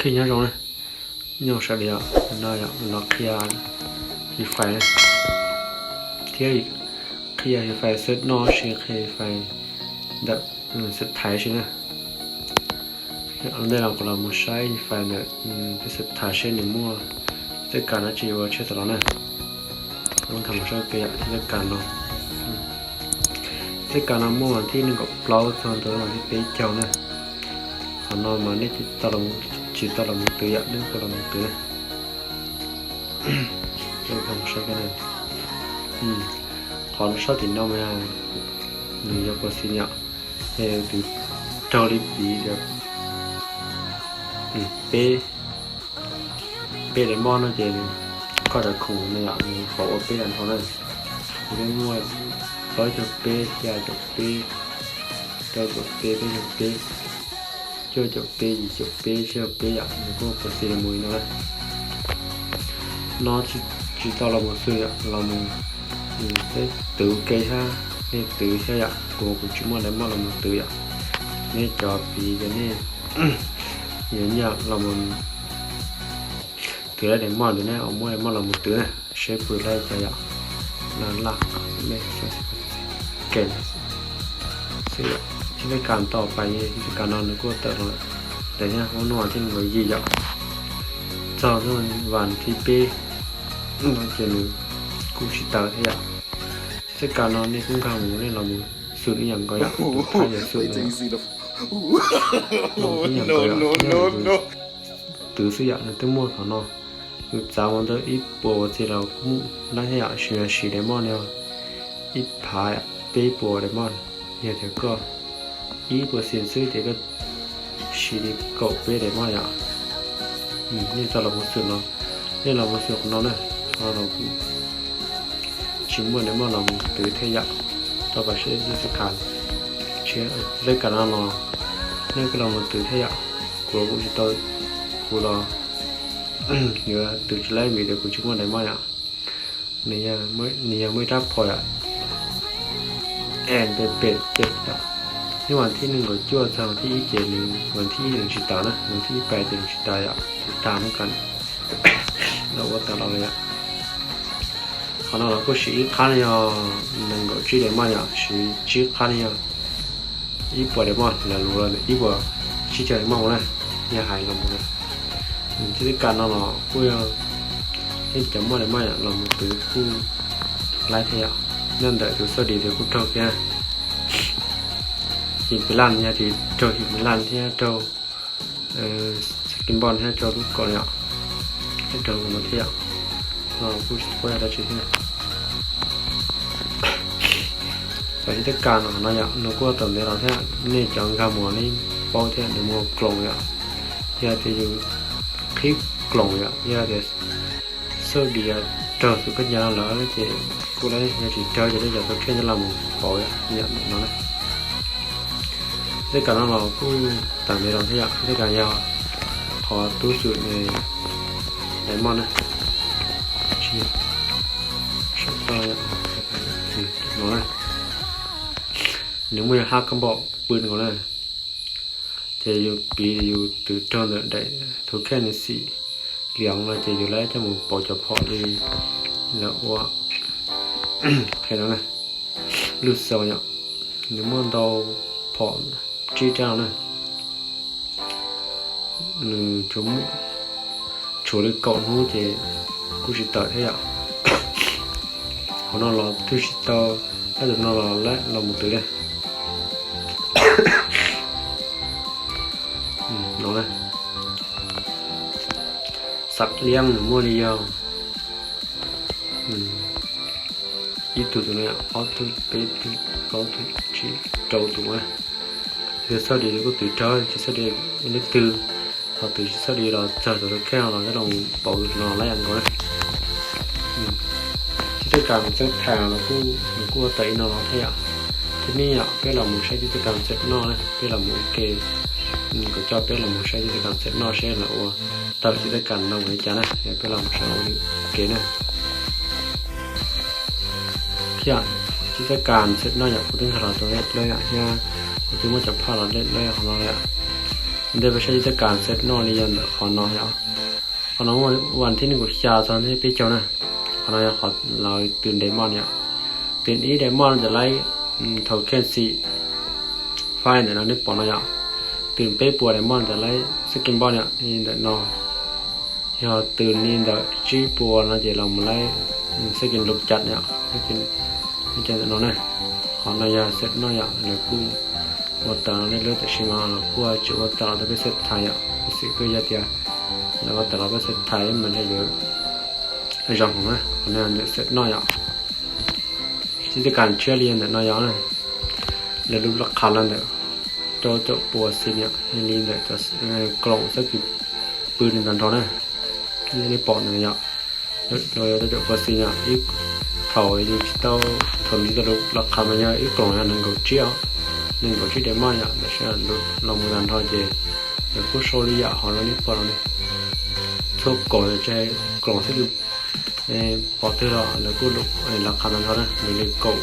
Nyob zoo na, nyob zoo sawv daws, no yog los qhia Free Fire thiab qhia Free Fire xwb no, tsis qhia Free Fire ntawm xwb thaiv si na. Ua ntej no kuv los mus saib Free Fire ntawm peb xwb thaiv seb nws muaj tej kas dab tsi ua tsheb tau los na. Nkag mus saib peb tej kas no. Tej kas no muaj vas thib nees nkaum plaub txog rau vas thib peb caug na. Qhov no mas nej tsis tau los mus twv yom, nej kuj los mus twv na. Qhov no sab tim no mas nws yog pos xis yom, ces twv raug li piv tias peb peb daim moj no ces koj cov khoom no yom, nws pom ua peb daim nrho na. Nws muaj plaub caug peb, xya caum peb, rau caum peb, peb caug peb, cuaj caum peb, yim caum peb, tsib caum peb yom, nws kuj pos xis mus li no na. No tsis tau los mus xwm yom, los mus peb twv ua ke thiab, nej twv thiab yom, kuv kuv tsis muaj daim moj los mus twv yom. Nej cov piv ces nej yuav nyiam los mus twv lawv daim moj ntawd, nej muab daim moj los mus twv na, seb puas laij cas yom. Laj laj, me ke xwb yom. Cib tej kas tau pais, cib tej kas no nws kuj tawm los ntawm thiab, ub no thiab nws nkaus yim yom. Txog ntawm vas thib peb no ces nws kuj tsis tawm thiab yom. Cib tej kas no nej kuj nkag mus, nej los mus xwm ib yam nkaus yom, tus thab yog xwm ntawd yom. Ib yam nkaus yom, twv xwb yom, nws twb muaj qhov no. Yus txav mus ntawm ib puas pos xis los kuj muaj laij thiab yom, tsis yog siv daim moj no ib phav peb puas daim moj, yog tias koj ib puas xis xwb ces koj siv li kaum peb daim moj yom. Nej tau los mus xwm no, nej los mus xwm qhov no na, qhov no kuj tsis muaj daim moj los mus twv thiab yom. Tau pais seb cib tej kas, cib tej kas no los nej kuj los mus twv thiab yom. Kuv kuj tsis tau, kuv los yuav twv tsis laib vim tias kuv tsis muaj daim moj yom. Nws yog muaj ib rab phom yom, es pem pem ces yog, nyob vas thib nees nkaum cuaj txog vas thib ib ces nws, vas thib ib nws tsis tawm na, vas thib ib pais ces nws tsis tawm yom, tsis tag hnub kas los ua tawm los li yom. Qhov no los kuj siv ib qhab no yog nees nkaum tsib daim moj yom, siv tsib qhab no yog ib puas daim moj, lawv lus los ib puas tsib caug daim moj mus na, yog hais los mus na. Cib tej kas no los kuj yog nej cov muaj daim moj yom, los mus twv kuj laib thiab yom. Nyob ntawm tus xauj dis tus kuj raug kiag him pis laj, yog tias raug him pis laj thiab raug skin ball thiab raug lub kaum yom, thiab raug no thiab yom. No kuj tsis paub yog dab tsi thiab. Cov cib tej kas no no yom, nws kuj tau ntev los thiab, nej cov nkag mus nej paub thiab, nws muaj kloos yom. Yog tias yus qhib kloos yom, yog tias xauj dis raug tus koj ncav no lawm ces kuj laib, yog tsis raug ces nej cov tus kheej coj los mus pauv yom, no na. Tej kas no los kuj tau ntev los thiab yom, tej kas yog qhov tub xwm daim moj na. Tsis, no na. Nws muaj yog hab kab npaum pw nkaus na. Ces yus piv yus twv raug ntawm daim tus kheej nws xim liam no ces yus laib coj mus pauv cov phom li lawv ua, qhia no na, lub xaus yom, nws muaj ntau phom tsib rab no na. Nws tshuav li kaum hnub ces kuj tsis tawm thiab yom. Hauv no los twb tsis tau, tab tus no los laib los mus twv li. No na, xam liab nws muaj li yog ib tug tus no, ob tug, peb tug, plaub tug, tsib, rau tus na. Yog xauj dis kuj twv raug, tsis xauj dis leej twg, ho twv tsis xauj dis los txog tus tus kheej los coj los pauv tus no laib yam nkaus na. Cib tej kas txeeb thais no los kuj, nws kuj ua tawm li no los thiab yom. Thiab nej yom, peb los mus saib cib tej kas txeeb noj na, peb los mus ua ke, kom coj peb los mus saib cib tej kas txeeb noj seb lawv ua tawm cib tej kas no ua li cas na, peb los mus saib ua ke na. Thiab cib tej kas txeeb noj yom, kuv twb nkag los tau lej dlawb yom, thiab kuv twb muab cov phaj los lej dlawb qhov no yom. Ntej peb saib cib teb kas xwb noj li yog ntawm qhov no yom. Qhov no muaj vas thib nees nkaum xya txog thib peb caug na. Qhov no yog qhov lawv tws daim moj yom. Tws ib daim moj no ces laib thau kheej xim faib ntawm no nej pom no yom. Tws peb puas daim moj ntawm laib xab kis npoj yom, li ntawm no. Yog tws li ntawm tsib puas no ces los mus laib xab kis lub cas yom, ntawm no na. Qhov no yog xwb noj yom, lawv kuj ua tawm no nej lub tam sim no los kuj tsis ua tawm los rau peb xwb thaiv yom, xwm kuj yog tias lawv ua tawm los peb xwb thaiv mas ntshe yuav zoo heev na. Qhov no ntawm xwb noj yom. Cib teb kas tshiab li ntawm no yom, lawv lub laj qha los ntawm rau caum puas xim yom, li ntawm cov kloom xab kis pw li ntawd nrho na. Nej pom ntawm no yom, rau caum puas xim yom, ib thaum yus tsis tau, thaum nws tau lub laj qha mas yog ib kloom yog nees nkaum tsib os, nees nkaum tsib daim moj yom, tab sis los mus tag nrho ces lawv kuj sau li yam qhov no nej pom no ne. Txhua kaum tseg kloom xab kis pov twg los lawv kuj laj qha tag nrho na, nws li kaum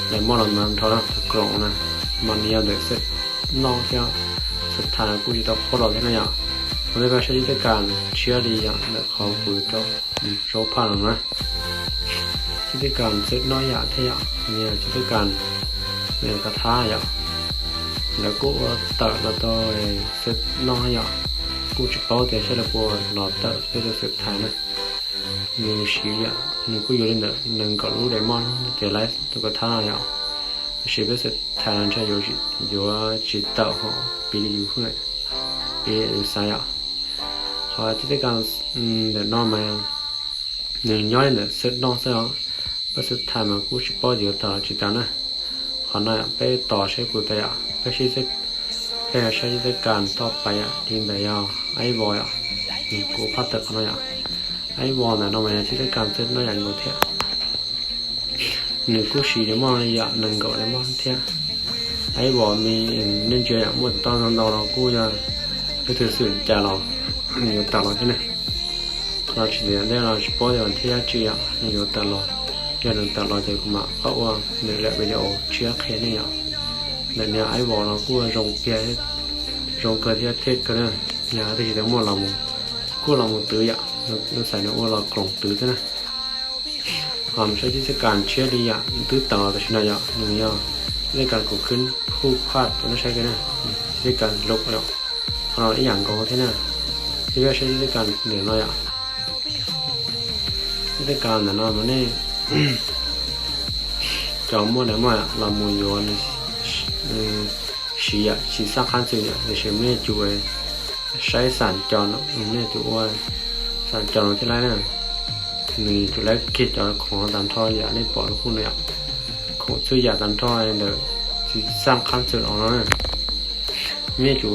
daim moj los tag nrho na, tus kloom na, mas nws yog ntawm xwb noj thiab xwb thaiv kuj tsis tau qhuab los thiab na yom. Ua ntej peb saib cib teb kas tshiab li yom, ntawm qhov kuv rau zaub phaj no na. Cib teb kas xwb noj yam thiab yom, nws yog cib teb kas kav thab yom. Lawv kuj ua tawm los tau xwb noj yom, kuj tsis paub tias saib lawv puas los tawm peb tus xwb thaiv na. Nws siv yom, nws kuj yuav li ntawm nees nkaum lub daim moj no ces laib tus kav thab no yom. Tab sis peb xwb thaiv no ntshe yuav tsis tawm hos piv li yus, piv li yus xav yom. Qhov cib teb kas ntawm no mas nws nyob li ntawm xwb noj xwb os, peb xwb thaiv mas kuj tsis paub yuav tawm los tsis tawm na. Qhov no peb tos saib puas tawm yom, peb saib cib teb kas toj pais yom, li ntawm yog aib vos yom, nws kuj phaj tawm qhov no yom. Aib vos ntawm no mas yog cib teb kas xwb noj yam nkaus thiab. Nws kuj siv daim moj li yom, nees nkaum daim moj thiab. Aib vos me, nej ntsia yom, muaj tau ntau ntau los kuj yog ib tug xwm cas los nws yuav tawm los thiab ne. Qhov no tsis ntev ntej no tsis paub tias vas thib dab tsi yom nws yuav tawm los. Yog nws tawm los ces kuv mam qab ua nws lawm video tshiab qhia nej yom. Ntawm niag aib vos no kuj zoo kiag, zoo kawg thiab thej kawg na. Yog tias tsis tau muaj los mus, kuj los mus twv yom, lub xaiv nws ua los kloom twv thiab na. Ho mus saib cib teb kas tshiab li yom, twb tawm los tam sim no yom, nws yog cib teb kas kuv khwb phuj phaj rau nej saib kiag na. Cib teb kas lub yom, qhov no ib yam nkaus thiab na. Peb saib cib teb kas ntawm no yom. Cib teb kas ntawm no mas nej cov muaj daim moj los mus yuav nws siv yom, siv xaj qhab ntxwm yom, tiam sis nej tus saib xam cos no, nej tus ua xam cos no thiaj laib na. Nws tus laib kiag cov khoom no tag nrho yom, nej pom lub hu no yom. Khoom txhua yam tag nrho ntawm txiv xaj qhab ntxwm los no na. Nej tus,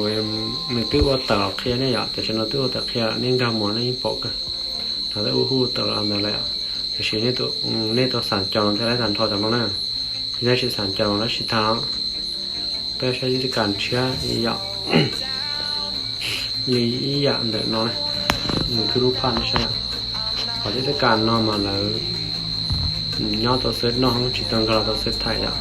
nws twb ua tawm los qhia nej yom, tam sim no twb ua tawm qhia, nej nkag mus nej yeej pom kawg. Nws twb ua hu tawm los ntawd lawm yom. Tiam sis nej tau xam cos no thiaj laib tag nrho cov no na. Yog tsis xam cos no laib tsis tag. Peb saib cib teb kas tshiab li yom, li ib yam ntawm no, nws khwb lub phaj nej saib yom. Qhov cib teb kas no mas lawv nyob tau xwb noj, tsis tau nkag los tau xwb thaiv yom.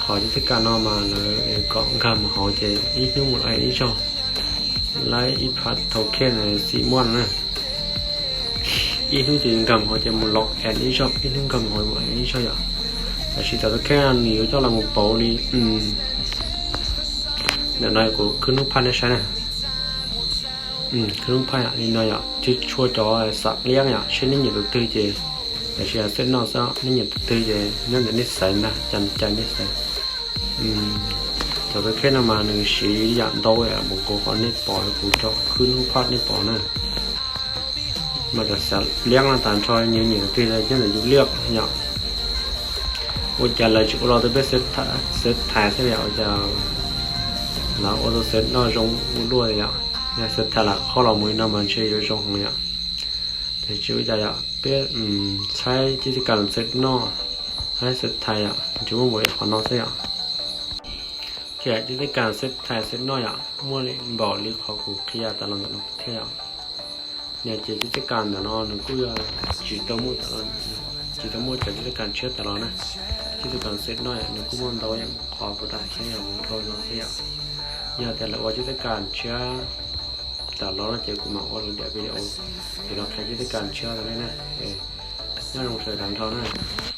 Qhov cib teb kas no mas lawv kom nkag mus hauv ces ib hnub mus los ib zaug, laib ib phav thau kheej xim muaj no na. Ib hnub ces nkag mus hauv ces mus los ib zaug, ib hnub nkag mus hauv mus ib zaug yom. Tab sis cov thau kheej nws yuav coj los mus pauv li ntawm no kuv khwb lub phaj nej saib na. Khwb lub phaj yom, li no yom, tsis tshua cov xam liab yom, seb nej nyiam tus twg ces, tab sis xwb noj xwb, nej nyiam tus twg ces nyob ntawm nej xaiv ntag, cam cai nej xaiv. Cov thau kheej no mas nws siv yam ntau yom, mus kuv qhov nej pom, kuv cov khwb lub phaj nej pom na. Mas cov xam liab no tag nrho nyiam nyiam tus twg nyob ntawm yus liaj yom. Ua cas lawv tsis ua los rau peb xwb thaiv xwb yom, ua cas lawv ua tau xwb noj zoo ua luaj yom. Yog xwb thaiv lam qhoj los mus li no mas ntshe yuav zoo heev yom. Tab sis ua cas yom, peb saib cib teb kas xwb noj, saib xwb thaiv yom, ntshe muaj npaum li qhov no xwb yom. Cib teb kas xwb thaiv xwb noj yom, muaj li npaum li qhov kuv qhia tas los ntawm no thiab yom. Niag ces cib teb kas ntawm no nws kuj yog tsis tau muaj, tsis tau muaj cov cib teb kas tshiab tas los na. Cib teb kas xwb noj yom, nws kuj muaj ntau yom, qhov kuv tham thiab yom, mus dhau no xwb yom. Yog tias lawv ua cuab teb kas tshiab tas los no ces kuv mam ua lawv daim video es los qhia cuab teb kas tshiab rau nej na. Nyob zoo sawv daws tag nrho na.